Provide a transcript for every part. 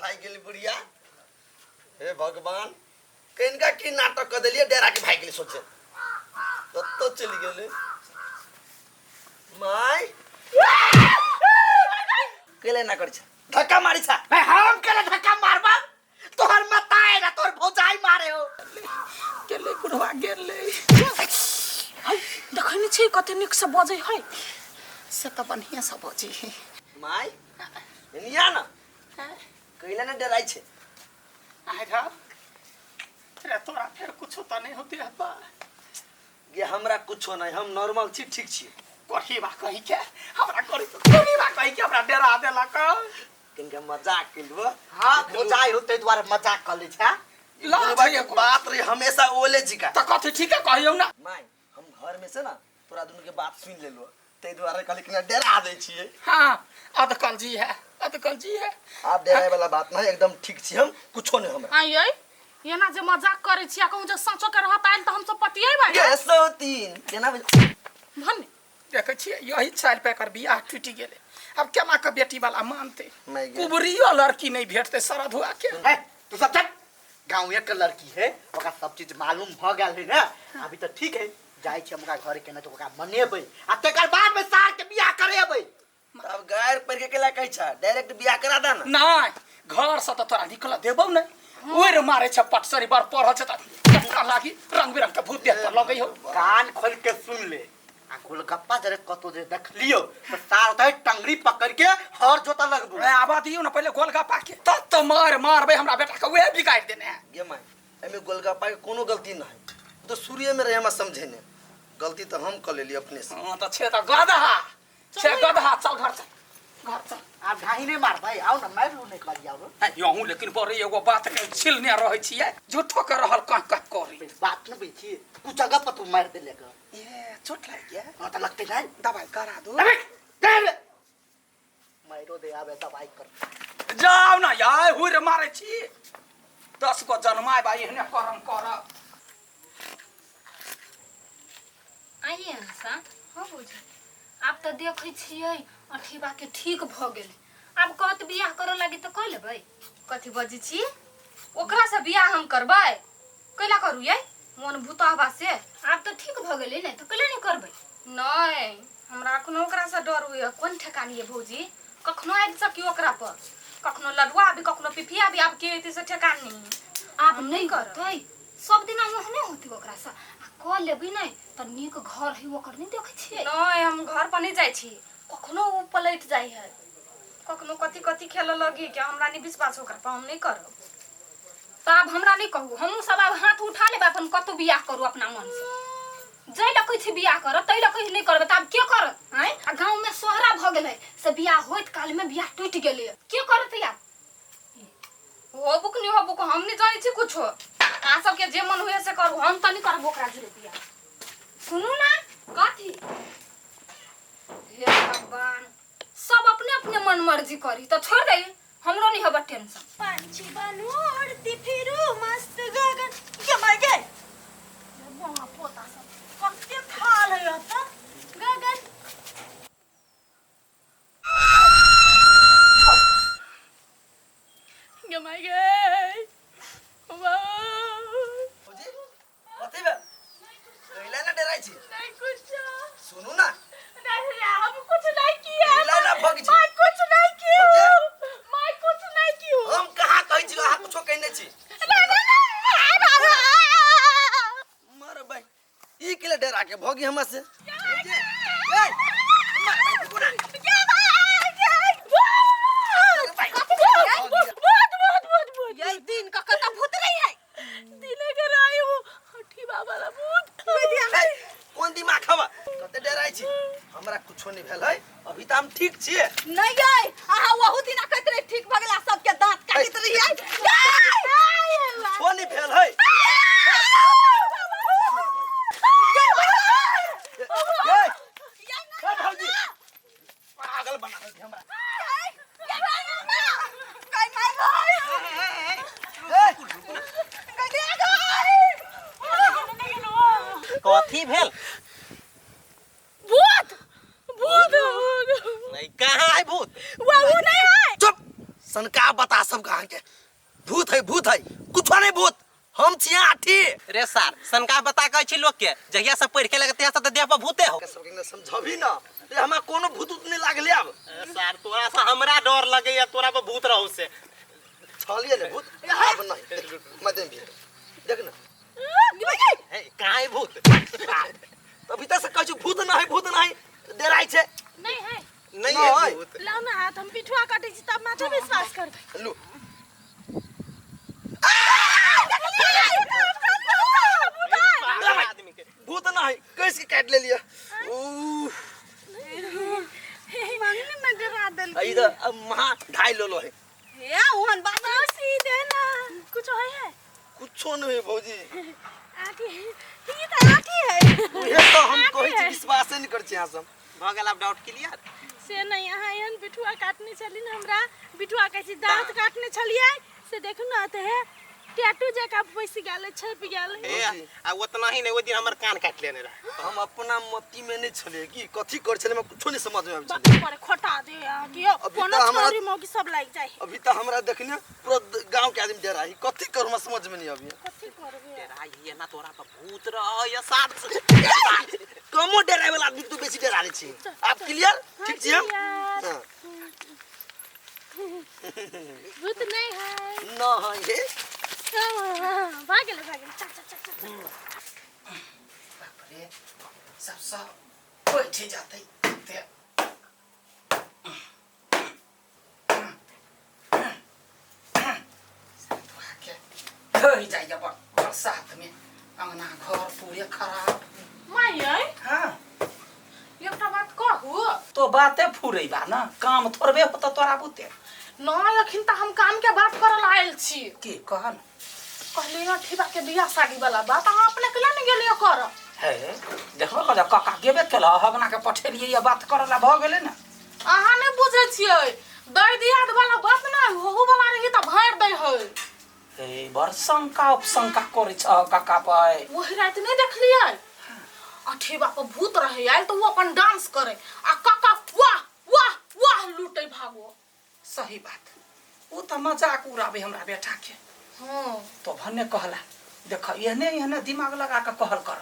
भागि गेलै बुढ़िया। हे भगवान, कनिका की नाटक कऽ देलियै, डेरा के भागि गेलै। सोचे कतऽ चलि गेलै। माय केले ना करै छै, धक्का मारै छै। भाई हम केले धक्का मारबा? तोहर मताए ना तोहर भौजाई मारे हो। गेलै बुढ़वा गेलै। है देखै नहि छी कते नीकसँ बजै है। से तऽ बढ़िआँ से बजै है। माय एनिया ना कैला ना डराइ छै। आइ रे रे, तोरा फेर कुछो तऽ नहि होते हब्बा? गे हमरा कुछो नहीं, हम नॉर्मल छी, ठीक छी। कोढ़ीबा कही के हमरा करी, कोढ़ीबा कही के हमरा डरा देलक। कनिका मजाक केलबो। हाँ भौजाई होते दुआरे मजाक कर लै छै। लाज बुढ़बा के है एगो। बात रही हमेशा ओले जिका। तऽ कथी ठीके कहियौ ना। माय हम घर में से ना तोरा दुनू के बात सुन लेलो, ताहि दुआरे कहली कि डरा दै छियै। हाँ अधकल जी है, अधकल जी है। आब डराय वाला बात नहीं, एकदम ठीक छी हम, कुछो नहीं हमरा। आइयै एना जे मजाक करै छी आ कहूँ जे साँचो के रहत आयल तऽ हमसब पटियेबै। गे सौतीन केना भन्ने देखै छियै यही चालि पे एकर बियाह टूटि गेलै। आब केना के बेटी वाला मानतै? माय गे। कुबरियो लड़की नहीं भेटतै शरदुआ के। है तू सब चल, गाँव के लड़की है, ओकरा सब चीज मालूम भ गेल है ना। अभी तो ठीक है, जाइ छी हम ओकरा घर के ना तो ओकरा मनेबै आ तकर बाद में सार के बियाह करेबै। तब गायर पर के केला कहै छ, डायरेक्ट बियाह करा दा ना। नहीं घर से तो तोरा निकल देबौ नहीं, ओइ रे मारे छ पटसरी बर पढ़ल छ त केतना लागी रंग बिरंग के भूत देह पर लगै हो। कान खोल के सुन ले, आ गोलगप्पा जरे कतो जे देखलियो तो सार होता है टंगड़ी पकड़ के हर जोता लगबो। ए, आबा दियौ ना पहिले गोलगप्पा के, तब तो मार मारबै हमरा बेटा के, उहे बिगाड़ देने है। गे माय एमे गोलगप्पा के कोनो गलती नहीं, तो शुरुए में रहे हमरा समझे ने, गलती तो हम कर लेली अपने से। हाँ तो छे तो गधा छे गधा, चल घर चल, घर चल। आब ढाही नहीं मार भाई, आओ ना मार लू नहीं करी आओ। है, यहूँ लेकिन बड़े एगो बात के छिलने रहै छियै, झूठो के रहल कह कह करी। बात न बैठी कुछ जगह पर तू मार देले के। ए चोट लग गया। हाँ तो लगते नहीं। दवाई करा दो। अबे, दे रे। मारो दे आबे दवाई कर। जाओ ना यार, हुर मारे छी 10 गो जन्माय बा एहने करम करब। आइए आशा। हाँ भौजी, आब तऽ देखै छियै अठीबा के ठीक भऽ गेलै, आब कहत बियाह करऽ लागी तऽ कऽ लेबै। कथी बजै छी? ओकरा से बियाह हम करबै? कैला करू यै मोन भूतहबा से? आब तऽ ठीक भऽ गेलै ने तऽ कैला नहि करबै? नहि हमरा अखनो ओकरा से डर होइए। कोन ठेकान ये भौजी, कखनो आबि सकी ओकरा पर, कखनो लडुआ आबी कखनो पिफिया आबी, आब के एतै से ठेकान नहि। आब नहि करतै, सब दिना ओहने होतै ओकरा से। आ कऽ लेबै नहि तऽ नीक घर है ओकर, नहि देखै छियै? नहि हम घर पर नहि जाइ छी, कखनो ओ पलटि जाइ है, कखनो कथी कथी खेलऽ लगी के हमरा नहि विश्वास ओकरा पर, हम नहि करब। तऽ आब हमरा नहि कहू, हमहूँ सब आब हाथ उठा लेबै अपन, कतहु बियाह करू अपना मन से। जाहि लए कहै छी बियाह करब ताहि लए कहै नहि करबै, तऽ आब के करत? आँय आ गाँवमे सोहरा भऽ गेलै से बियाह होइत कालमे बियाह टूटि गेलै, के करत आब? होबुक नहि होबुक हम नहि जानै छी कुछो, अहाँ सबके जे मन हुए से करू, हम तऽ नहि करब ओकरा जुड़े बियाह। सुनू ना कथी, हे भगवान, सब अपने अपने मन मर्जी करी तऽ छोड़ दे, हमरो नहीं होबा टेंशन। पंछी बनू उड़ती फिरू मस्त गगन के मर गए बौआ पोता सब कते थाल है त गगन। गे माय गे भौजी कथी भेल? कैला ना डराइ छी? नहीं कुछ। सुनू ना। नहीं रे, हम कुछ नहीं किया। कैला ना भग छी? मैं कुछ नहीं की भौजी। हूँ, मैं कुछ नहीं की हूँ। हम कहाँ कहै छी अहाँ कुछो कहने छी? नहीं, नहीं, नहीं, नहीं, नहीं। मर भाई ई केला डरा के भोगी हमरा से। भौजी, ए, मर भाई, रुकू ना। यही दिन का कता भूत रही है दिने के राई हूँ हठी बाबा ला भूत। ए, कोन दिमाग हवा कते डराइ छी? हमरा कुछो नहीं भेल है, अभी तऽ हम ठीक छियै। नहीं गई अहाँ वहु दिन कहत रहे ठीक भ गेला, सबके दांत काटत रहियै। कुछो नहीं भेल है। ए, ए, भौजी पागल बना देलकै हमरा। ए, कथी भेल? भूत भूत। नहीं कहाँ सनका बता सब कहाँ के भूत है, भूत है, कुछो नहीं भूत, हम छियै आठी। रे सार सनका बता कहै छी लोग के, जहिया से पढ़ के लगे तहिया से त देह पर भूते हो। सबके समझबी ना रे, हमरा कोनो भूत उत नहीं लागले अब। सार तोरा से हमरा डर लगैया, तोरा पर भूत रहू से। छलिए ने भूत अब नहीं, मैं देम भी देख ना। हे कहाँ है भूत? अभी तक से कहै छी भूत नहीं, भूत नहीं, डेराइ छै। नहीं है, नहीं नहीं। है भूत। लाओ ना हाथ, हम पिठुआ काटै छी तब माथा विश्वास करबै। लू आदमी के भूत नहीं, कैसे काट ले लिया? ऊ मांगने में डरा देल। इधर अब महा ढाई लो लो है। हे ओहन बात सीधे ना कुछ है है कुछो नहीं भौजी। आठी ये तो आठी है। उहे तो हम कहै छी विश्वासे नहीं कर छी अहाँ सब। भ गेल आब डाउट क्लियर। से नहीं, अहाँ एहन बिठुआ काटने छली न हमरा, बिठुआ कहै छी दांत काटने छलियै से देखू न त हे टैटू जकाँ बैसि गेल छपि गेल। ए आ ओतना ही नहीं, ओइ दिन हमर कान काट लेने रहे। हम अपना मती में नहीं छलियै कि कथी कर छलियै, हमरा कुछो नहीं समझ में आबै छलै। बाप रे खोटा दे अहाँ के यौ, अभी कोनो तऽ हमरा- छौरी मौगी सब लागि जाइ है। अभी तऽ हमरा देखने पूरा गांव के आदमी डरा है, कथी करू हमरा समझ में नहीं आबी। कथी करबै? डराइ ये ना तोरा पर भूत रह या सार। कमो डराय वाला आदमी तू बेसी डरा दै छी। आप क्लियर? ठीक छी हम? क्लियर। हाँ। भूत नहीं है। नहीं हे। हाँ, भाग गेलै भाग गेलै, चल चल चल चल। बाप रे, सब सब बैठे जाते ते के जाइए बरसात में अंगना घर पूरे खराब। माय यै, हाँ एकटा बात कहू? तो बाते फुरे बा ना, काम थोड़बे होता तोरा बुते। नहीं अखिन त हम काम के बात करल आयल छी। की कह न? कहली अठीबा के बियाह शादी वाला बात अहाँ अपने के नहीं गेलियो कर। हे देखबो कह काका गेबे केल, हगना के पठेलियै या बात करला भ गेलै ना। अहाँ नहीं बुझै छियै, दै दियाद वाला बात ना होहु वाला रही त भरि दै है। हे बड़ शंका उपशंका करै छ काका पे। वही राति नहीं देखलियै अठीबा पर भूत रहे आयल तो वो अपन डांस करे आ काका वाह वाह वाह लूटे भागो। सही बात, वो तो मजाक उड़ाबे हमरा बेटा के। हाँ तो भन्ने कहला देख एहने एहने दिमाग लगा के कहल कर।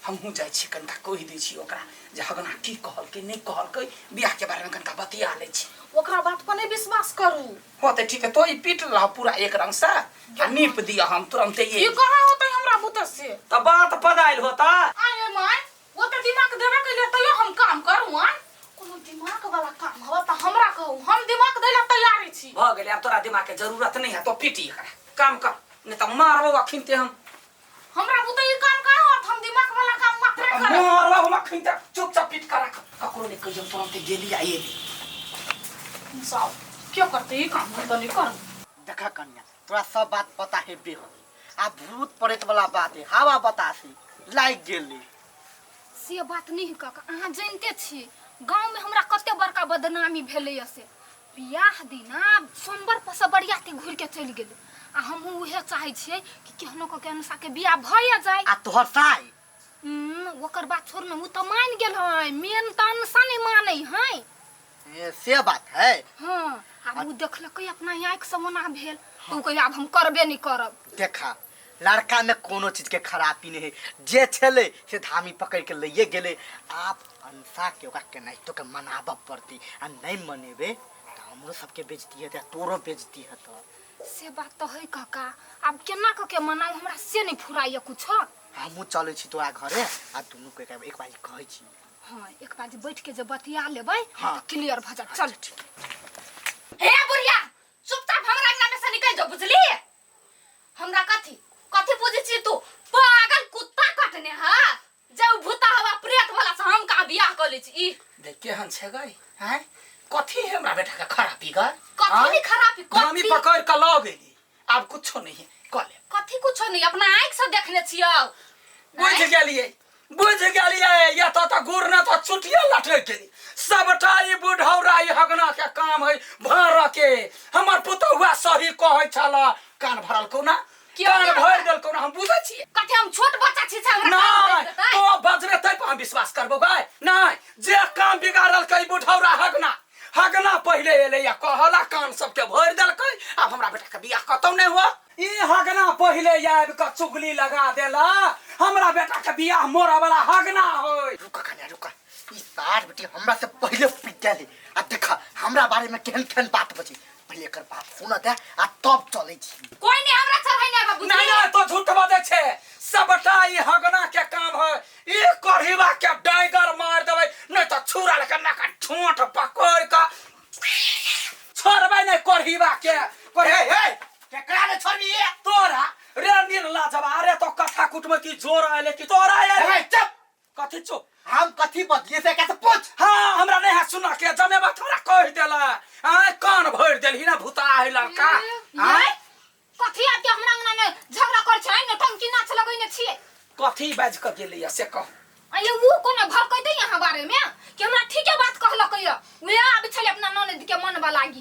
हमहूँ जाइ छी कनिका कहि दै छी ओकरा जे हगना की कहलकै नहीं कहलकै, बियाह के बारे में कनिका बतिया लै छी। ओकरा बात पर नहीं विश्वास करू। हो तऽ ठीक है, तो ई पीट रह पूरा एक रंग से आ नीप दिया हम तुरंते। ये कहाँ होतै हमरा बुते से? त बात पदाइल होता। आये my, वो तो दिमाग देबे के लिए तैयो हम काम करू। आय कोनो दिमाग वाला काम हवा त हमरा कहू, हम दिमाग दैला तैयार छी। भ गेलै, आब तोरा दिमाग के जरूरत नहीं है, तो पीटी एकरा काम कर, नहीं त मारबो अखिनते हम। हमरा बुते ई काम कहाँ होत, हम दिमाग वाला काम मात्र करब। मारबो हम अखिनते, चुपचाप पीट कर राख, ककरो नहीं कहियो, तुरंते गेली आ एली। साहब क्यों करते ई काम, हम त नहीं करब। देखा कन्या, तोरा सब बात पता है बे, आ भूत प्रेत वाला बात है, हवा बतासी लाग गेली। से बात नहीं काका, अहाँ जानते छी गाँव में हमरा कते बड़का बदनामी भेलै से। बियाह दिना सोमवार पर से बरियाती घुर के चलि गेलै आ हमहूँ उहे चाहै छियै कि केहनो कऽ के अनुसा के बियाह भए जाय। आ तोहर साई ओकर बात छोड़ न, उ तऽ मानि गेल है, मेन तऽ अनुसा नहीं मानै है। ए, से बात है। हाँ आब उ देखलकै अपना आँखि से ओना भेल तऽ उ कहै आब हम करबे नहीं करब। देखा लड़का में कोनो चीज के खराबी नहीं है, जे छले से धामी पकड़ के लइए गेले। आप अंसा के ओकरा केनाहितो के मनाबऽ पड़ती, आ नहीं मनेबे तो हमरो सबके बेइज्जती हेतै आ तोरो बेइज्जती हेतौ। से बात तऽ है काका, आब केना कऽ के मनाउ हमरा से नहीं फुराइए कुछो। हमहूँ चलै छी तोरा घरे आ दुनू के एक बार कहै छी। हाँ एक बार बैठ के जे बतिया लेबै हाँ। तऽ क्लियर भऽ जायत। चल ठीक। हे बुढ़िया चुपचाप हमरा अंगना में से निकल जाओ, बुझली? हमरा कथी कथी बुझै छी तू, पागल कुत्ता कटने हा जे भूता हवा प्रेत वाला से हम का बियाह कऽ लै छी। ई देख केहन छै गई हैं, कथी है हमरा बेटा के खराबी गई? कथी नहीं खराबी, धामी कथी पकड़ के लऽ गेली, आब कुछो नहीं है, कऽ ले। कथी कुछो नहीं, अपना आँखि से देखने छियौ। बुझ गेलियै बुझ गेलियै, या तो गुड़ न तो चुटिया लटक गेली। सबटा ई बुढ़ौरा ई हगना के काम है भर के। हमर पुतहुआ सही कहै छला, कान भरल कोना, कान भरि देल कोना, हम बुझै छियै। कथी हम छोट बच्चा छी से हमरा कान भरि नहीं देतै? तो बजबे तै पर हम विश्वास करबो गै। नहीं जे काम बिगाड़ल कै बुढ़ौरा हगना, हगना पहिले एलै या कहला कान सबके भरि देलकै। आब हमरा बेटा के बियाह कतौ नहीं हुआ। ई हगना पहिले आबि कऽ चुगली लगा देला, हमरा बेटा के बियाह मोरा वाला हगना होय। रुका कन्या रुका, ई सार बेटी हमरा से पहिले पीट गेली आ देखा हमरा बारे में केहन केहन बात बची, पहिले एकर बात सुन दे आ तब चलै छी। कोई नहीं हमरा चढ़ाई नहीं बाबू। नहीं नहीं तो झूठ बजै छै, सबटा ई हगना के काम है। ई कढ़ीबा के डाइगर मार देबै, नहीं तो छुरा लके नाका ठोंठ पकड़ के छोड़बै नहीं कढ़ीबा के। हे हे केकरा ने छोड़बी तोरा रे निर्ला जबा, अरे तो कथा कुटमे की जोर आएले की तोरा आएले। हे चुप। कथी चुप? हम कथी बदलिए से कैसे पूछ। हाँ हमरा नहीं है सुना के जमेबा थोड़ा कह देला, आय कान भर देलही ना भूता है लड़का। आय कथी आके हमरा अंगना में झगड़ा कर छै न टंकी नाच लगैने छियै। कथी बाज के गेलैया से कह। आये उ कोना भड़कै दे यहाँ बारे में कि हमरा ठीके बात कहलकै य, उहे आबै छलै अपना ननद के मनबा लागी।